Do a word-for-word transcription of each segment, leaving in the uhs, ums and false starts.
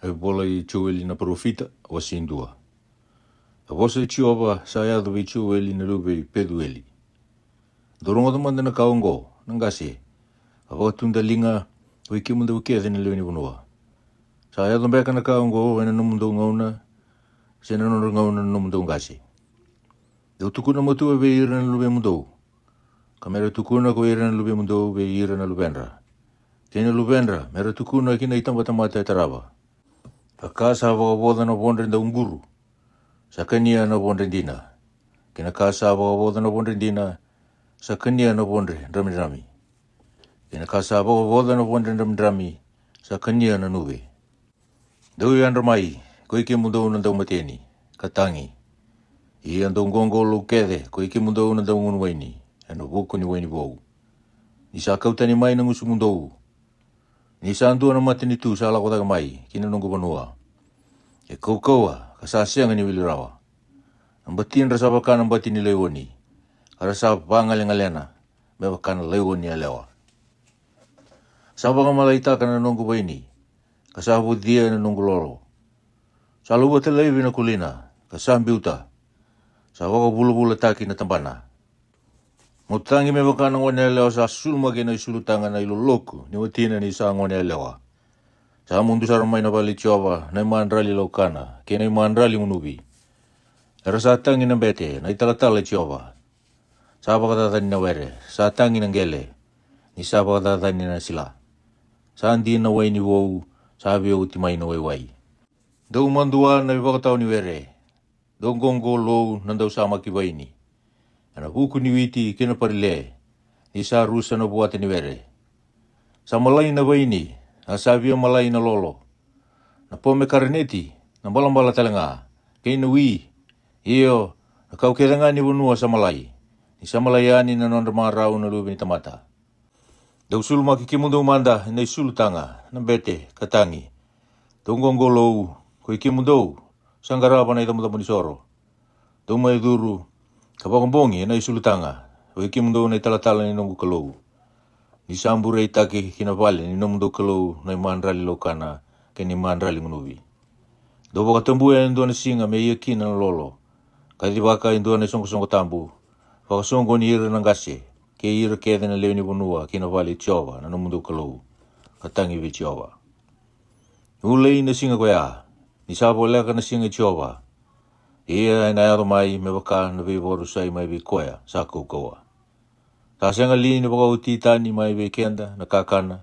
A ivola i Joeli na parofita, wase e dua. A vosa i Jiova sa yaco vei Joeli na luve i Pecueli. Dou rogoca mada na ka oqo, na qase, a vakatudaliga, oi kemudou kece na lewe ni vanua. Sa yaco beka na ka oqo ena nomudou gauna, se na nodra gauna na nomudou qase? Dou tukuna matua vei ira na luvemudou, ka me ra tukuna ko ira na luvemudou vei ira na luvedra, kei na luvedra me ra tukuna ki na itabatamata e tarava. A ka sa vakavoca na vodre dauquru, sa kania na vodre dina. Kei na ka sa vakavoca na vodre dina, sa kania na vodre dramidrami. Kei na ka sa vakavoca na vodre dramidrami, sa kania na nuve. Dou yadra mai, koi kemudou na daumateni, ka tagi. Ia dou qoqolou kece, koi kemudou na daugunu waini, ena vuku ni waini vou. Ni sa kau tani mai na gusumudou. Ni sa dua na matanitu sa lako cake mai ki na noqu vanua, e kaukauwa ka sa sega ni wili rawa. Na batidra sa vaka na bati ni laioni, ka ra sa vagalegalena me vaka na laioni yalewa. Sa vakamalaitaka na noqu vaini, ka sa vucia na noqu lolo. Sa lauvata laivi na kulina, ka sa biuta. Sa vakavulavulataki na tabana. Mo tagi me vaka na gone yalewa sa sulumaki ena isulutaga na iloloku ni watina ni sa gone yalewa. Sa mudu sara mai na vale i Jiova na imadrali laukana kei na imadrali gunuvi. Era sa tagi na bete na italatala i Jiova. Sa vakacacani na were, sa tagi na qele, ni sa vakacacani na sila. Sa di na waini vou, sa via oti mai na waiwai. Dou madua na ivakatawa ni were, dou qoqolou na dausamaki vaini, ena vuku ni witi kei na parile, ni sa rusa na vuata ni were. Sa malai na vaini, a sa via malai na lolo. Na pomekaraneti, na balabala tale ga, kei na wi, io, na kau kece ga ni vanua sa malai, ni sa malai yani na nodra marau na luve ni tamata. Dou sulumaki kemudou mada ena isulutaga na bete ka tagi. Dou qoqolou, koi kemudou sa qarava na icabocabo ni soro. Dou mai curu ka vakabogi ena isulutaga, oi kemudou na italatala ni noqu Kalou. Ni sa bureitaki ki na vale ni nomudou Kalou na imadrali laukana kei na imadrali gunuvi. Dou vakatabua e dua na siga me ia kina na lolo, kacivaka e dua na isoqosoqo tabu, vakasoqoni ira na qase kei ira kece na lewe ni vanua ki na vale i Jiova na nomudou Kalou, ka tagi vei Jiova. Ulei na siga koya, ni sa voleka na siga i Jiova. Ia ena yaco mai me vaka na veivakarusai mai vei koya sa kaukauwa. Sa sega li ni vakaoti tani mai vei keda na kakana,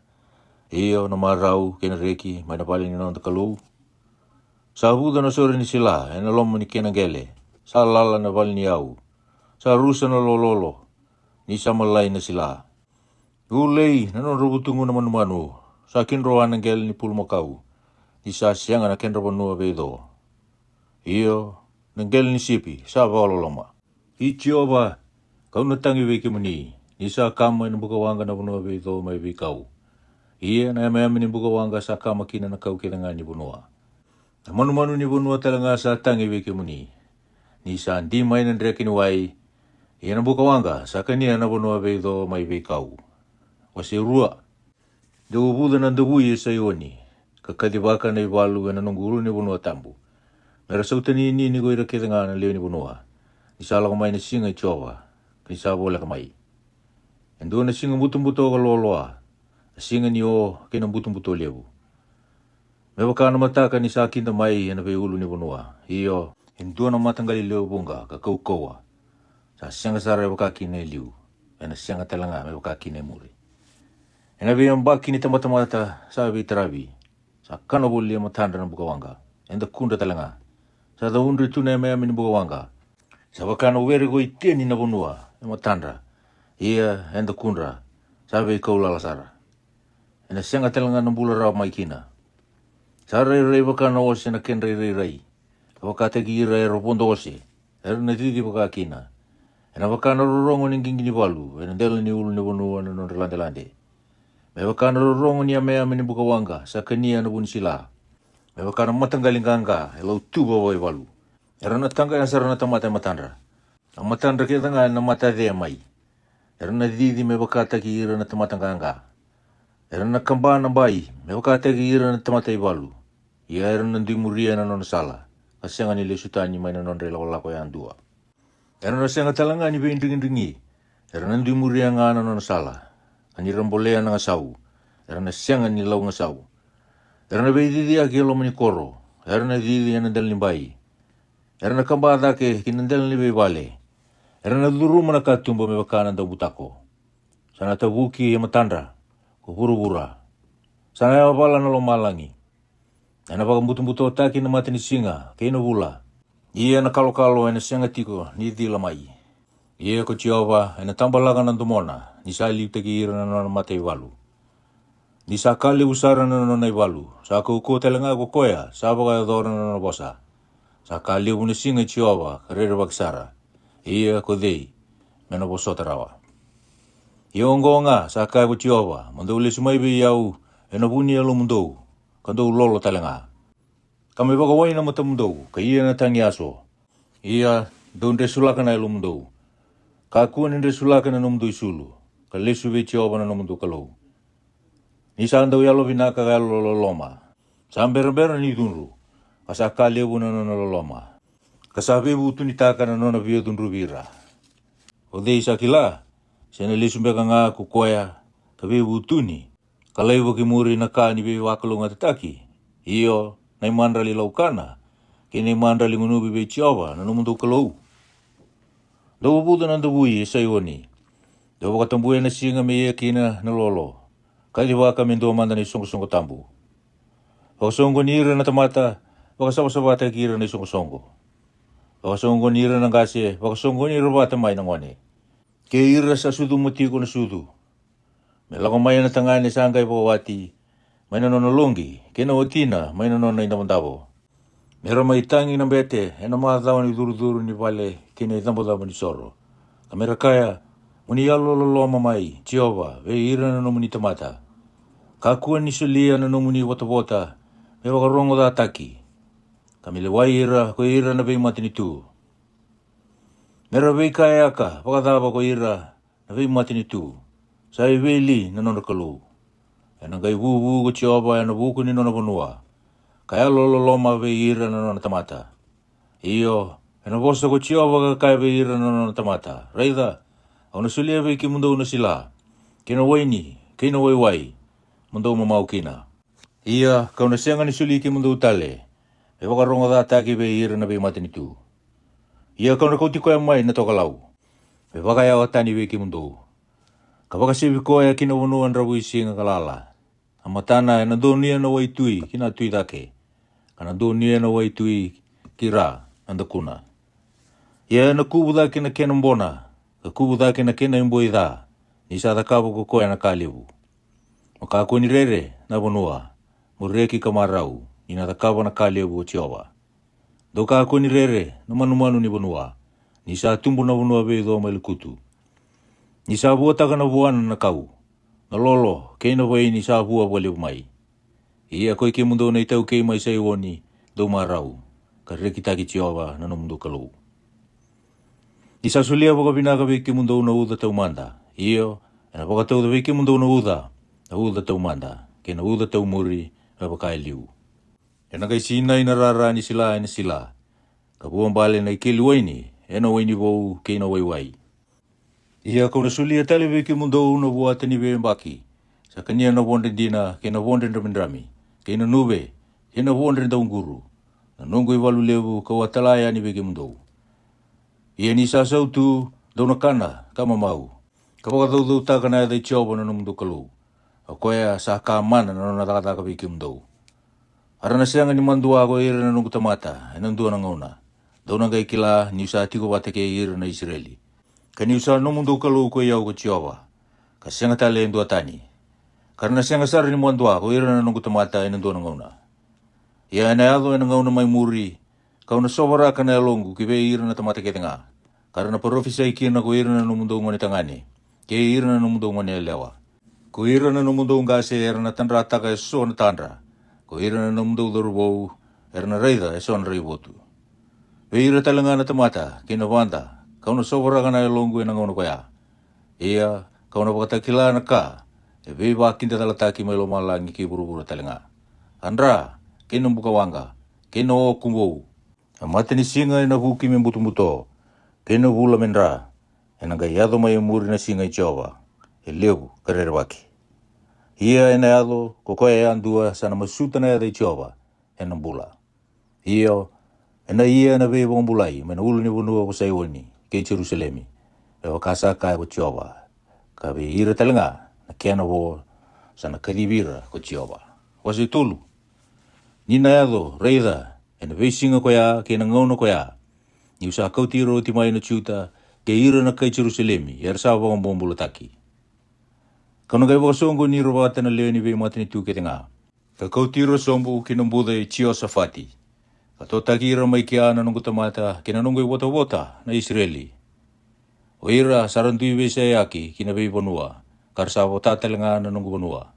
io, na marau kei na reki mai na vale ni noda Kalou? Sa vuca na sore ni sila ena loma ni kena qele, sa lala na vale ni yau, sa rusa na lololo, ni sa malai na sila. Ulei na nodra vutugu na manumanu, sa kidroa na qele ni pulumakau, ni sa sega na kedra vanua veico. Io, na qele ni sipi sa vakaloloma. I Jiova, kau na tagi vei kemuni, ni sa kama ena bukawaqa na vanua veico mai veikau. Ia na yameyame ni bukawaqa sa kama kina na kau kece ga ni vanua. Na manumanu ni vanua tale ga sa tagi vei kemuni, ni sa di mai na dreke ni wai. Ia na bukawaqa sa kania na vanua veico mai veikau. Wase rua. Dou uvuca na davui e Saioni, ka kacivaka na ivalu ena noqu ulunivanua tabu. Me ra sautaninini ko ira kece ga na lewe ni vanua, ni sa lako mai na siga i Jiova, ka ni sa voleka mai. E dua na siga butobuto ka loaloa, na siga ni o kei na butobuto levu. Me vaka na mataka ni sa kida mai ena veiulunivanua, io, e dua na mataqali lewe vuqa ka kaukauwa. Sa sega sara e vaka kina e liu, ena sega tale ga me vaka kina e muri. Ena veiyabaki ni tabatamata sa veitaravi, sa kana voli e matadra na bukawaqa, eda kudra tale ga. Sa caudre tu na yameyame ni bukawaqa. Sa vaka na were ko i Teni na vanua e matadra, ia eda kudra, sa veikaulala sara. Ena sega tale ga na bula rawa mai kina. Sa rairai vaka na ose na kedra irairai, ka vakataki ira era vodo ose, era na cici vaka kina. Ena vaka na rorogo ni qiqi ni valu ena dela ni ulunivanua na nodra ladelade. Me vaka na rorogo ni yameyame ni bukawaqa sa kania na vu ni sila. Me vaka na mataqali qaqa e lautuva vakaivalu. Era na taqaya sara na tamata e matadra. Na matadra kece ga ena matacea mai. Era na cici me vakataki ira na tamata qaqa. Era na kaba na bai me vakataki ira na tamata ivalu. Ia era na dui muria na nona sala, ka sega ni lesu tani mai na nodra ilakolako yadua. Era na sega tale ga ni veidrigidrigi, era na dui muria ga na nona sala, ka ni ra bolea na gasau, era na sega ni lau gasau. Era na veiciciyaki e loma ni koro, era na cici e na dela ni bai. Era na kaba cake ki na dela ni veivale. Era na curuma na katuba me vaka na daubutako. Sa na tavuki e matadra ko vuravura. Sa na yavala na lomalagi. E na vakabutobutotaki na mata ni siga kei na vula. Ia na kalokalo e na sega tiko ni cila mai. Ia ko Jiova e na tabalaka na domona ni sa liutaki ira na nona mataivalu. Ni sa ka levu sara na nona ivalu, sa kaukauwa tale ga ko koya sa vakayacora na nona vosa. Sa ka levu na siga i Jiova ka rerevaki sara. Ia ko cei me na vosota rawa? Ia oqo ga sa kaya ko Jiova, mo dou lesu mai vei au e na vu ni yalomudou, ka dou lolo tale ga. Ka me vakawai na matamudou ka ia na tagiyaso. Ia dou dresulaka na yalomudou. Kakua ni dresulaka na nomudou isulu, ka lesu vei Jiova na nomudou Kalou. Ni sa dau yalovinaka ka yalololoma. Sa berabera ni cudru, ka sa ka levu na nona loloma. Ka sa veivutunitaka na nona via cudruvi ira. O cei sa kila, se na lesu beka ga ko koya ka veivutuni, ka laiva ki muri na ka ni veivakalougatataki, io, na imadrali laukana, kei na imadrali gunuvi vei Jiova na nomudou Kalou? Dou uvuca na davui e Saioni. Dou vakatabuya na siga me ia kina na lolo. Kacivaka me dua mada na isoqosoqo tabu. Vakasoqoni ira na tamata, vakasavasavataki ira na isoqosoqo. Vakasoqoni ira na qase, vakasoqoni ira vata mai na gone. Kei ira sa sucuma tiko na sucu. Me lako mai na tagane sa qai vakawati mai na nona loqi, kei na watina mai na nona idavodavo. Me ra mai tagi na bete e na macawa ni curucuru ni vale kei na icabocabo ni soro. Ka me ra kaya, mo ni yalololoma mai, Jiova, vei ira na nomuni tamata. Kakua ni solia na nomuni votavota me vakarogocataki. Ka me lewai ira ko ira na veimatanitu. Me ra veikayaka vakacava ko ira na veimatanitu? Sa eveli na nodra Kalou. E na qai vuvu ko Jiova e na vuku ni nona vanua, ka yalololoma vei ira na nona tamata. Io, e na vosa ko Jiova ka kaya vei ira na nona tamata, raica, au na solia vei kemudou na sila, kei na waini, kei na waiwai, mo dou mamau kina. Ia kau na sega ni soli kemudou tale me vakarogocataki vei ira na veimatanitu. Ia kau na kauti koya mai na tokalau me vakayawa tani vei kemudou, ka vakasevi koya ki na vanua dravuisiga ka lala. A matana e na donuya na waitui ki na tui cake, ka na donuya na waitui ki ra na dakuna. Ia e na kuvu cake na kena bona, ka kuvu cake na kena iboi ca, ni sa cakava ko koya na ka levu. Mo kakua ni rere na vanua, mo reki ka marau, ni na cakava na ka levu o Jiova. Dou kakua ni rere na manumanu ni vanua, ni sa tubu na vanua veico mai lekutu. Ni sa vuataka na vuana na kau, na lolo kei na vaini sa vua vakalevu mai. Ia koi kemudou na itaukei mai Saioni, dou marau, ka rekitaki Jiova na nomudou Kalou. Ni sa solia vakavinaka vei kemudou na uca taumada, io, e na vakatauca vei kemudou na uca, na uca taumada, kei na uca taumuri me vaka e liu. E na qai sinai na rara ni sila e na sila, ka vuabale na ikeli waini e na waini vou kei na waiwai. Ia kau na solia tale vei kemudou na vuata ni veiyabaki, sa kania na vodre dina kei na vodre dramidrami, kei na nuve, kei na vodre dauquru, na noqu ivalu levu kau a tala yani vei kemudou. Ia ni sa sautu, dou na kana ka mamau, ka vakacaucautaka na yaca i Jiova na nomudou Kalou, o koya sa ka mana na nona cakacaka vei kemudou. A ra na sega ni madua ko ira na noqu tamata e na dua na gauna. Dou na qai kila niu sa tiko vata kei ira na Isireli, ka niu sa nomudou Kalou koi au ko Jiova, ka sega tale e dua tani. Ka ra na sega sara ni madua ko ira na noqu tamata e na dua na gauna. Ia e na yaco e na gauna mai muri, kau na sovaraka na yaloqu ki vei ira na tamata kece ga, ka ra na parofisai kina ko ira na nomudou gone tagane kei ira na nomudou gone yalewa, ko ira na nomudou qase era na tadrataka e so na tadra, ko ira na nomudou cauravou era na raica e so na raivotu. Vei ira tale ga na tamata kei na vada, kau na sovaraka na yaloqu e na gauna koya. Ia kau na vakatakila na ka e veivakidacalataki mai lomalagi kei vuravura tale ga. A dra, kei na bukawaqa, kei na o kubou. A matanisiga ena vuki me butobuto, kei na vula me dra. Ena qai yaco mai e muri na siga i Jiova, e levu ka rerevaki. Ia ena yaco ko koya yadua sa na masuta na yaca i Jiova, ena bula. Io, ena ia na veivakabulai mai na ulunivanua ko Saioni kei Jerusalemi, me vaka sa kaya ko Jiova, ka vei ira tale ga na kena vo sa na kacivi ira ko Jiova. Wase tolu. Ni na yaco, raica, ena veisiga koya kei na gauna koya, ni'u sa kauti ira oti mai na Juta kei ira na kai Jerusalemi era sa vakabobulataki. Ka'u na qai vakasoqoni ira vata na lewe ni veimatanitu kece ga, ka kauti ira sobu ki na buca i Jiosafati, ka totaki ira mai kea na noqu tamata kei na noqu ivotavota na Isireli. O ira sa ra dui veiseyaki ki na veivanua, ka ra sa vota tale ga na noqu vanua.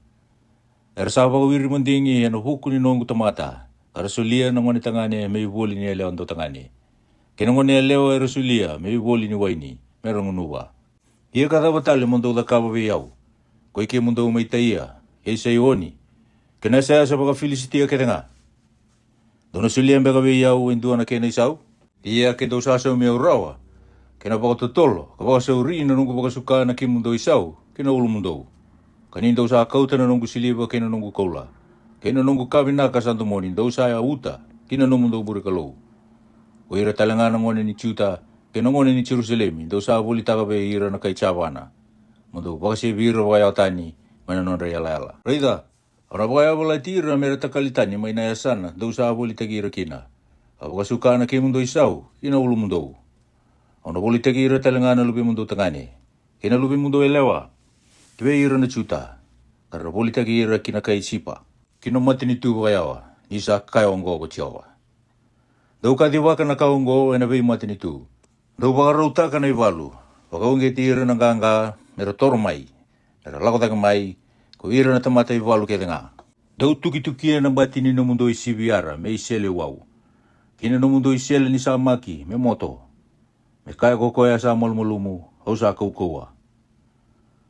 Era sa vakawiri madigi ena vuku ni noqu tamata, ka ra solia na gone tagane me ivoli ni yalewa dautagane, kei na gone yalewa era solia me ivoli ni waini, me ra gunuva. Ia ka cava tale mo dou cakava vei au, koi kemudou mai Taia kei Saioni, kei na yasayasa vakaFilisitia kece ga? Dou na solia beka vei au e dua na kena isau? Ia ke dou sa saumi au rawa, kei na vakatotolo ka vakasauri na noqu vakasuka na kemudou isau ki na ulumudou, ka ni dou sa kauta na noqu siliva kei na noqu koula, kei na noqu ka vinaka sa domoni dou sa uta ki na nomudou bure kalou. O ira tale ga na gone ni Juta kei na gone ni Jerusalemi dou sa volitaka vei ira na kai Javana, mo dou vakasevi ira vakayawatani mai na nodra iyalayala. Raica, au na vakayavalati ira me ra takali tani mai na yasana dou sa volitaki ira kina, ka vakasuka na kemudou isau ki na ulumudou. Au na volitaki ira tale ga na luvemudou tagane kei na luvemudou yalewa ki vei ira na Juta, ka ra volitaki ira ki na kai Jipa, ki na matanitu vakayawa, ni sa kaya oqo ko Jiova. Dou kacivaka na ka oqo ena veimatanitu. Dou vakarautaka na ivalu, vakauqeti ira na qaqa me ra toro mai, me ra lako cake mai, ko ira na tamata ivalu kece ga. Dou tukitukia na bati ni nomudou isivi ara me iseleiwau, kei na nomudou isele ni samaki me moto, me kaya ko koya sa malumalumu, au sa kaukauwa.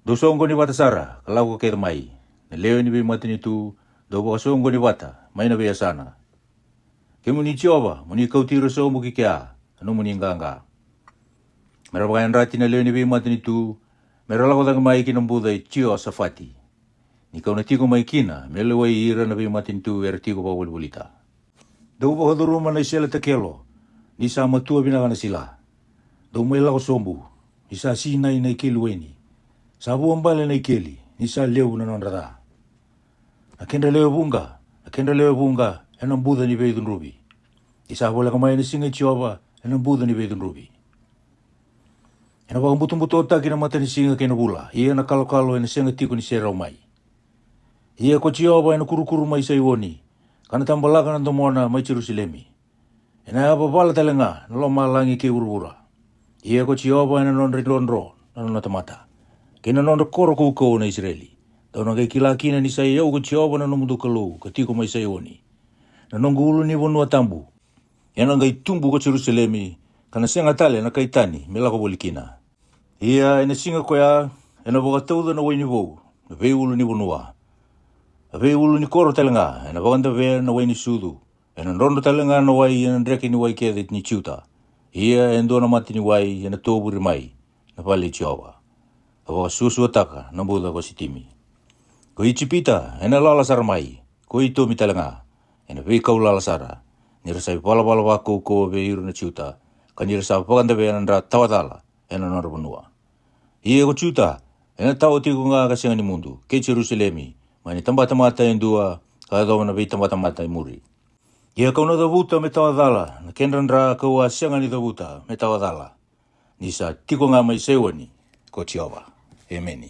Dou soqoni vata sara ka lako kece mai, na lewe ni veimatanitu, dou vakasoqoni vata mai na veiyasana. Kemuni Jiova, mo ni kauti ira sobu ki kea na nomuni qaqa, me ra vakayadrati na lewe ni veimatanitu, me ra lako cake mai ki na buca i Jiosafati. Ni ka'u na tiko mai kina me lewai ira na veimatanitu era tiko vakavolivolita. Dou vakacuruma na isele takelo, ni sa matua vinaka na sila. Dou mai lako sobu, ni sa sinai na ikeli waini. Sa vuabale na ikeli, ni sa levu na nodra ca. Na kedra lewe vuqa, na kedra lewe vuqa ena buca ni veicudruvi. Ni sa voleka mai na siga i Jiova ena buca ni veicudruvi. Ena vakabutobutotaki na matanisiga kei na vula, ia na kalokalo ena sega tiko ni serau mai. Ia ko Jiova ena kurukuru mai Saioni, ka na tabalaka na domona mai Jerusalemi. Ena yavavala tale ga na lomalagi kei vuravura. Ia ko Jiova ena nodra idrodro na nona tamata, kei na nodra koro kaukauwa na Isireli. Dou na qai kila kina ni sa i au ko Jiova na nomudou Kalou ka tiko mai Saioni. Na noqu ulunivanua tabu. Ena qai tubu ko Jerusalemi, ka na sega tale na kai tani me lako voli kina. Ia ena siga koya, ena vakatauca na waini vou na veiulunivanua. Na veiulu ni koro tale ga ena vakadavea na wai ni sucu. Ena drodro tale ga na wai ena dreke ni wai kece ni Juta. Ia e dua na mata ni wai ena tovuri mai na vale i Jiova, ka vakasuasuataka na buca ko Sitimi. Ko Ijipita ena lala sara mai, ko Itomi tale ga ena veikau lala sara, ni ra sa ivalavala vakaukauwa vei ira na Juta, ka ni ra sa vakadavea na dra tawacala ena nodra vanua. Ia ko Juta ena tawa tiko ga ka sega ni mudu, kei Jerusalemi, mai na itabatamata e dua ka yacova na veitabatamata e muri. Ia ka'u na cavuta me tawacala na kedra dra ka'u a sega ni cavuta me tawacala, ni sa tiko ga mai Saioni ko Jiova. Emeni.